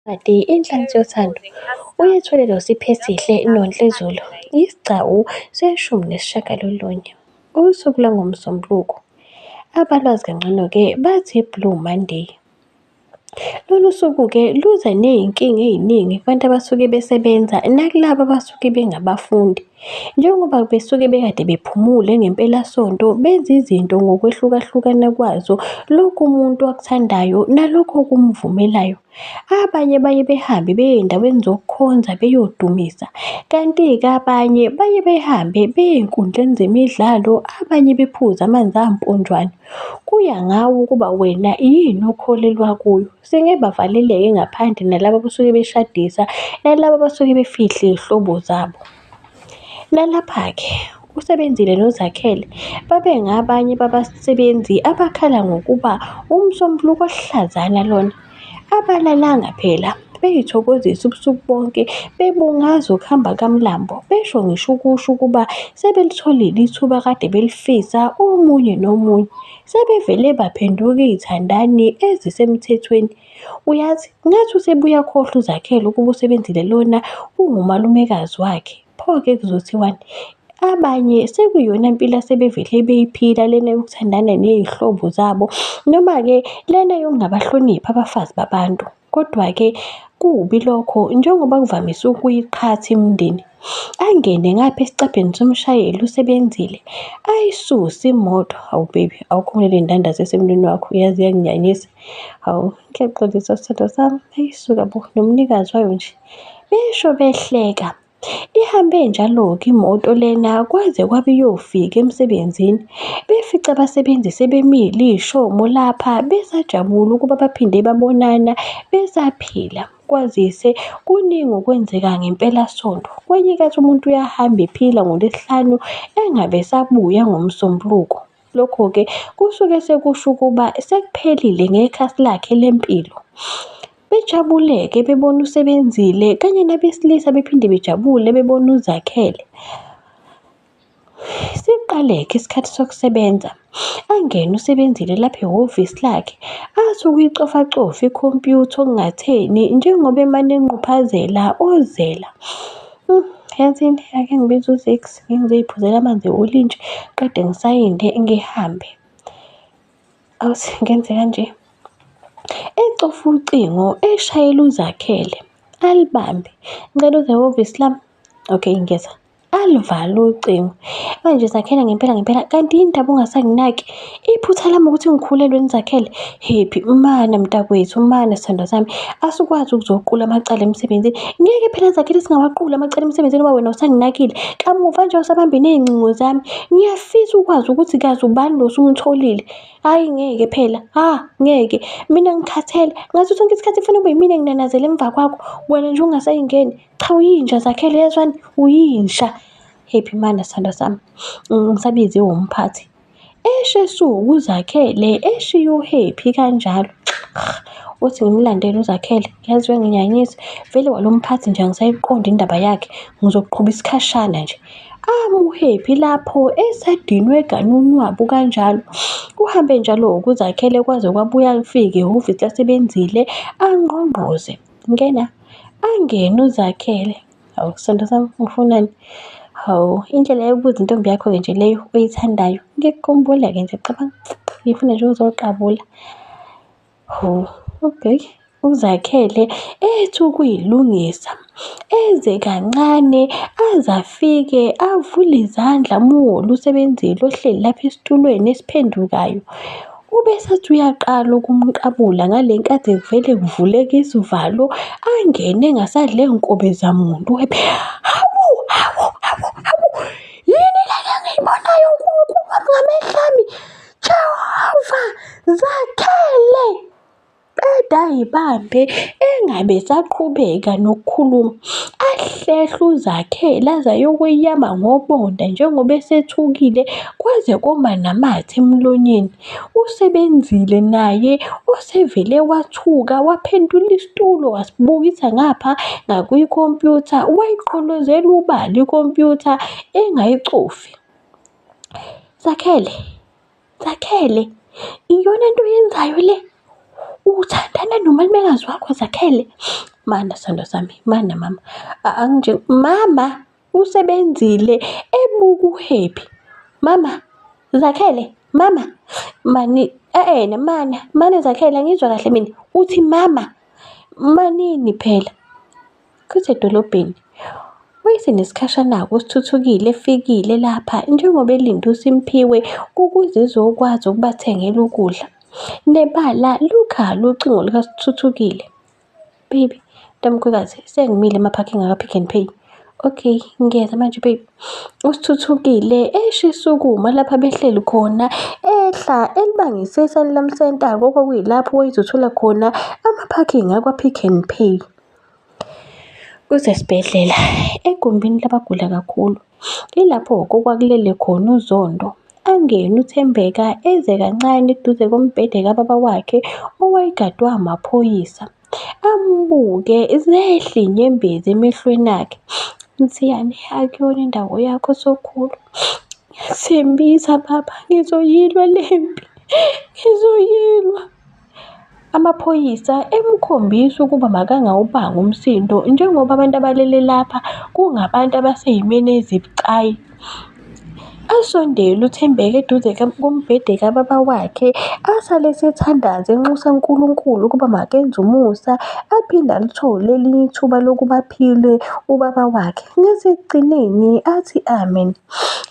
Incwadi Inhlansi Yothando uyethulelwa uSiphesihle noNhlezulu, Isigcawu 19. Usuku lwangoMsombuluko, abalwazi kangcono-ke bathi i-Blue Monday. Lolu suku-ke luza ney'nkinga ey'ningi kubantu abasuke besebenza nakulaba abasuke bengabafundi. Njengoba besuke bekade bephumule ngempelasonto benza izinto ngokwehlukahlukana kwazo, lokhu umuntu akuthandayo nalokhu okumvumelayo. Abanye baye behambe beye ey'ndaweni zokukhonza beyodumisa, kanti-ke abanye baye behambe beye ey'nkundleni zemidlalo, abanye bephuze amanzi amponjwana. Kuya ngawe ukuba wena yini okholelwa kuyo. Singeke bavaleleke ngaphandle nalaba abasuke beshadisa, nalaba abasuke befihle iy'hlobo zabo. Nalapha-ke uSebenzile noZakhele babengabanye babasebenzi abakhala ngokuba uMsombuluko ohlazana lona. Abalalanga phela bey'thokozisa ubusuku bonke bebungaza ukuhamba kaMlambo besho ngisho ukusho ukuba sebelitholile ithuba akade belifisa omunye nomunye. Sebevele baphenduka iy'thandani ezisemthethweni. Uyazi ngathi usebuye akhohlwe uZakhele ukuba uSebenzile lona ungumalumekazi wakhe. Pho-ke kuzothiwani? Abanye sekuyiyona mpilo asebevele beyiphila lena yokuthandana ney'hlobo zabo noma-ke lena yokungabahloniphi abafazi babantu. Kodwa-ke kubi lokho njengoba kuvamise ukuyiqhatha imindeni. Angene ngapha esicabheni somshayeli uSebenzile ayisuse imoto. Hawu baby, awukhona le ndandatho esemnweni wakho uyazi iyanginyanyisa. Hawu ngiyaxolisa sithandwa sami. Eyi suka bo nomnikazi wayo nje. Besho behleka. Ihambe njalo-ke imoto lena kwaze kwabe iyofika emsebenzini. Befica abasebenzi sebemile ishomo lapha besajabula ukuba baphinde babonana besaphila. Kwazise kuningi okwenzeka ngempelasonto. Kwenye inkathi umuntu uyahamba ephila ngoLwesihlanu engabe esabuya ngoMsombuluko. Lokho-ke kusuke sekusho ukuba sekuphelile ngekhasi lakhe lempilo. Bejabule-ke bebona uSebenzile kanye nabesilisa bephinde bejabule bebona uZakhele. Siqale-ke isikhathi sokusebenza. Angene uSebenzile lapha ehhovisi lakhe athi ukuyicofacofa ikhompyutha okungatheni njengoba emane enquphazela ozela. Yazini ake ngibize uZiks ngizoyiphuzela amanzi olintshi qede ngisayinde ngihambe. Awuthi ngenze kanje. Ecofa ucingo eshayela uZakhele alibambe. Ngicela uze ehhovisi lami. Okay, ngiyeza. Aluvale ucingo. Manje Zakhele ngempela ngempela kanti yini ndaba ungasanginaki? Iphutha lami ukuthi ngikhulelwe niZakhele. Happy, mana mntakwethu, mana sithandwa sami. Asikwazi ukuzoqula amacala emsebenzini. Ngeke phela Zakhele singawaquli amacala emsebenzini ngoba wena usanginakile. Kamuva nje usabambe ney'ncingo zami. Ngiyafisa ukwazi ukuthi kazi ubani lo osumtholile. Hhayi ngeke phela, ha ngeke. Mina ngikhathele. Ngaso sonke isikhathi kufanele kube yimina enginanazela emva kwakho. Wena nje ungasayingeni. Cha uyinja Zakhele yezwani, uyinja. Happy mana sithandwa sami. Ngisabiziwe umphathi. Eshe esuku uZakhele eshiye uHappy kanjalo. Uthi ngimlandele uZakhele, yazi uyanginyanyisa. Vele walo mphathi nje angisayiqondi indaba yakhe. Ngizoqhuba isikhashana nje. Amuhappy lapho esadinwe ganunwabu kanjalo. Uhambe njalo-ke uZakhele kwaze kwabuya kufike ehhovisi laSebenzile angqongqoze. Ngena, angene uZakhele. Hawu sithandwa sami ufunani? Hawu indlela yokubuza intombi yakho-ke nje leyo oyithandayo. Ngikukhumbula-ke nje cabanga ngifuna nje ukuzoqabula. Hawu okay. UZakhele ethi ukuyilungisa eze kancane aze afike avule izandla amuhole uSebenzile ohleli lapha esitulweni esiphendukayo. Ubesathi uyaqala ukumqabula ngale nkathi kuvele kuvuleka isivalo angene engasadle nkobe zamuntu. Hawu, hawu, hawu, hawu, yini lena engiyibonayo Nkulunkulu wami ngamehlo ami? Jehova, Zakhele! Qeda ayibambe engabe esaqhubeka nokukhuluma. Ahlehle uZakhele aze ayokweyama ngobonda njengoba esethukile kwaze koma namathe emlonyeni. USebenzile naye osevele wathuka waphendula isitulo wasibukisa ngapha ngakwikhompyutha wayiqolozela ubala ikhompyutha engayicofi. Zakhele, Zakhele, iyona nto oyenzayo le? Uthandana nomalumekazi wakho Zakhele? Mana sithandwa sami, mana mama. Anginje mama usebenzile ebuka uHappy. Mama, Zakhele, mama. Mani, eh mana, mana Zakhele angizwa kahle mina. Uthi mama, manini phela. Kusedolobheni. Wayesenesikhashana-ke uSithuthukile efikile lapha njengoba elinde uSimphiwe ukuze ezokwazi ukubathengela ukudla. Nebala lukhala ucingo lukaSithuthukile. Baby, ntomkhwekazi, sengimile emaphakhi aka-Pick n Pay. Okay, ngiyeza manje baby. USithuthukile eshisukuma lapha behleli khona ehla elibangise eSanlam Centre okwakuyilapho wayezothola khona ama-parking akwa-Pick n Pay. Kusesibhedlela, egumbini labagula kakhulu. Ilapho-ke okwakulele khona uZondo. Angene uThembeka eze kancane eduze kombhede kababa wakhe owayegadwe amaphoyisa. Ambuke zehle iy'nyembezi emehlweni akhe. Mthiyane, akuyona indawo yakho sokhulu. Ngiyakuthembisa baba, ngizoyilwa le mpi, ngizoyilwa. Amaphoyisa emkhombisa ukuba makangawubangi umsindo njengoba abantu abalele lapha kungabantu abasey'meni ezibucayi. Asondele uThembeka eduze kombhede kababa wakhe, asale esethandaza enxusa uNkulunkulu ukuba makenze umusa aphinde alithole elinye ithuba lokuba aphile ubaba wakhe. Ngasekugcineni athi amen.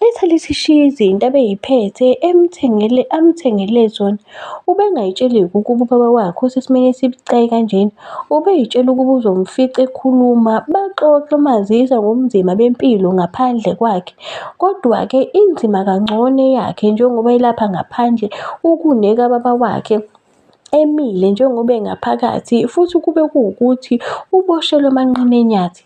Esale eseshiya izinto abey'phethe emthengele amthengele zona. Ubengay'tsheli-ke ukuba ubaba wakhe usesimeni esibucayi kanjena. Ubey'tshela ukuba uzomfica ekhuluma, baxoxe emazisa ngobunzima bempilo ngaphandle kwakhe. Kodwa-ke inzima kangcono eyakhe njengoba elapha ngaphandle ukunekababa wakhe emile njengoba engaphakathi futhi kube kuwukuthi uboshelwe amanqina enyathi.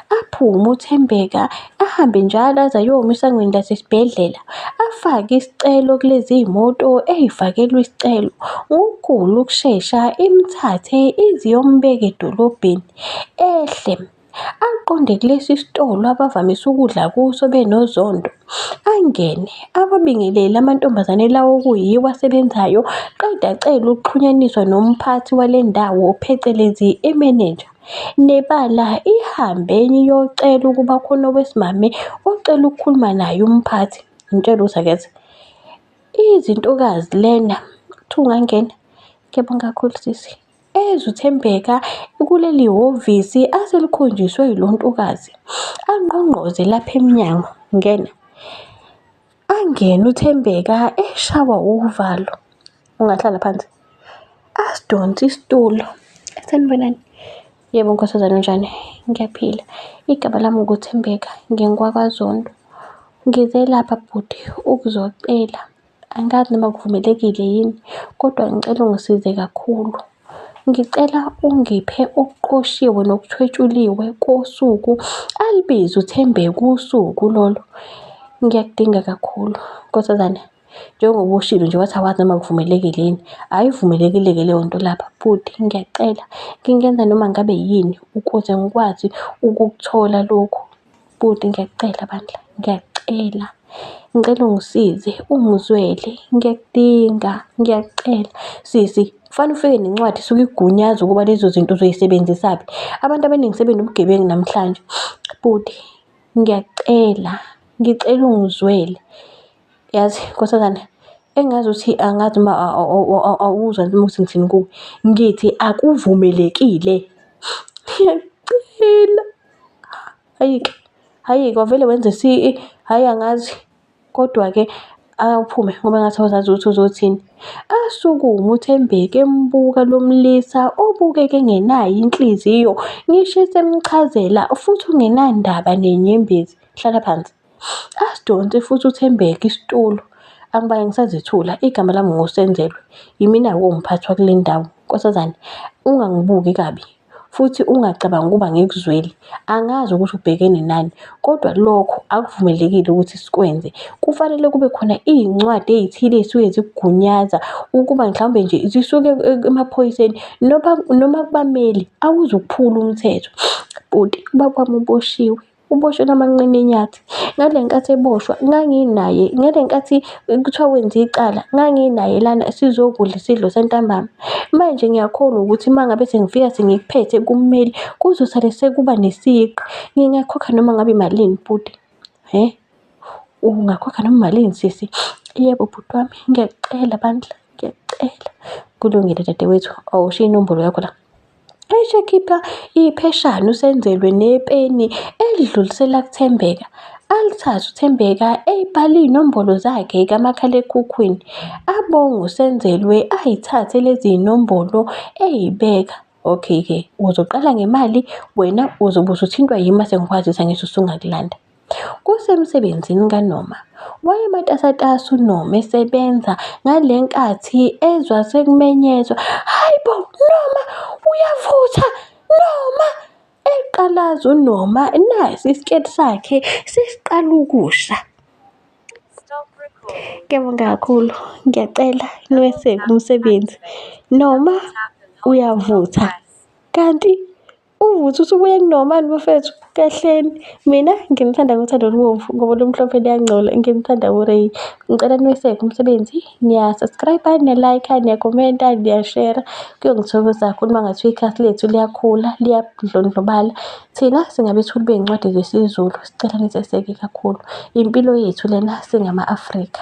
Aphume uThembeka ahambe njalo aze ayoma esangweni lasesibhedlela. Afake isicelo kulezi moto ey'fakelwa isicelo. Ngokukhulu ukushesha imthathe ize iyombeka edolobheni. Ehle aqonde kulesi sitolo abavamise ukudla kuso benoZondo. Angene awabingelele amantombazane lawo okuyiwo asebenzayo qede acele ukuxhunyaniswa nomphathi wale ndawo phecelezi imenenja. Nebala ihambe enye iyocela ukuba khona owesimame ocela ukukhuluma naye umphathi. Ngitshela ukuthi akeze. Izintokazi lena kuthiwa ungangena. Ngiyabonga kakhulu sisi. Ezwe uThembeka kuleli hhovisi aselikhonjiswe yilo ntokazi. Angqongqoze lapha emnyango. Ngena. Angene uThembeka eshawa uvalo. Ungahlala phansi. Asidonse isitulo. Sanibonani. Yebo nkosazana unjani? Ngiyaphila. Igama lami nguThembeka, ngingowakwaZondo. Ngize lapha bhuti ukuzocela. Angazi noma kuvumelekile yini kodwa ngicela ungisize kakhulu. Ngicela ungiphe okuqoshiwe nokuthwetshuliwe kosuku alubize uThembeka usuku lolo. Ngiyakudinga kakhulu nkosazane. Njengoba ushilo nje wathi awazi noma kuvumelekile yini. Ayivumelekile-ke leyo nto lapha. Bhuti ngiyacela ngingenza noma ngabe yini ukuze ngikwazi ukukuthola lokhu. Bhuti ngiyakucela bandla, ngiyacela. Ngicela ungisize, ungizwele, ngiyakudinga, ngiyakucela. Sisi, kufanele ufike nencwadi esuke ikugunyaza ukuba lezo zinto uzoyisebenzisaphi. Abantu abaningi sebenobugebengu namhlanje. Bhuti, ngiyacela, ngicela ungizwele. Yazi nkosazane, engazuthi angazi uma awuzwa noma ukuthi ngithini kuwe. Ngithi akuvumelekile. Ngiyacela. Hhayi-ke, hhayi-ke wavele wenza hhayi angazi. Kodwa-ke awuphume ngoba engathi awuzazi ukuthi uzothini. Asukume uThembeka embuka lo mlisa obukeka engenayo inhliziyo ngisho esemchazela futhi ungenandaba nenyembezi. Hlala phansi. Asidonse futhi uThembeka isitulo. Angibange ngisazethula, igama lami nguSenzelwe. Yimina-ke owumphathi wakule ndawo. Nkosazane, ungangibuki kabi futhi ungacabangi ukuba angikuzweli. Angazi ukuthi ubhekene nani, kodwa lokho akuvumelekile ukuthi sikwenze. Kufanele kube khona iy'ncwadi ey'thile ey'suke zikugunyaza ukuba mhlawumbe nje zisuke emaphoyiseni noma kubameli, awuzukuphula umthetho. Bhuti, ubaba wami uboshiwe. Uboshwe namanqina enyathi. Ngale nkathi eboshwa nganginaye, ngale nkathi kuthiwa wenze icala nganginaye lana sizokudla isidlo santambama. Manje ngiyakholwa ukuthi uma ngabe sengifika sengikuphethe kummeli kuzosale sekuba nesigqi. Ngingakhokha noma ngabe imalini bhuti, hhe? Ungakhokha noma imalini sisi? Yebo bhuti wami, ngiyakucela bandla, ngiyakucela. Kulungile dadewethu, awushiye inombolo yakho la. Esho ekhipha ipheshana uSenzelwe nepeni elidlulisela kuThembeka. Alithathe uThembeka eyibhale iy'nombolo zakhe kamakhalekhukhwini. Abonge uSenzelwe ayithathe lezi y'nombolo eyibeka. Okay-ke uzoqala ngemali wena uzobe usuthintwa yimi mase ngikwazisa ngithi usungakulanda. Kusemsebenzini kaNoma. Wayematasatasa uNoma esebenza ngale nkathi ezwa sekumenyezwa, hhayi bo Noma uyavutha Noma! Eqalaza uNoma nasi isiketi sakhe sesiqala ukusha. Ngiyabonga kakhulu, ngiyacela niweseke umsebenzi. Noma uyavutha kanti uvutha usubuye kunomani bafethu kahleni. Mina nginithanda ngothando olubomvu ngoba olumhlophe liyangcola. Nginithanda uRay. Ngicela niweseke umsebenzi, niya-subscribe, niya-like, niya-comment-a, niya-share. Kuyongithokozisa kakhulu uma kungathiwa ikhasi lethu liyakhula, liyadlondlobala. Thina singabethuli bey'ncwadi zesiZulu, sicela niseseke kakhulu. Impilo yethu lena singama-Afrika.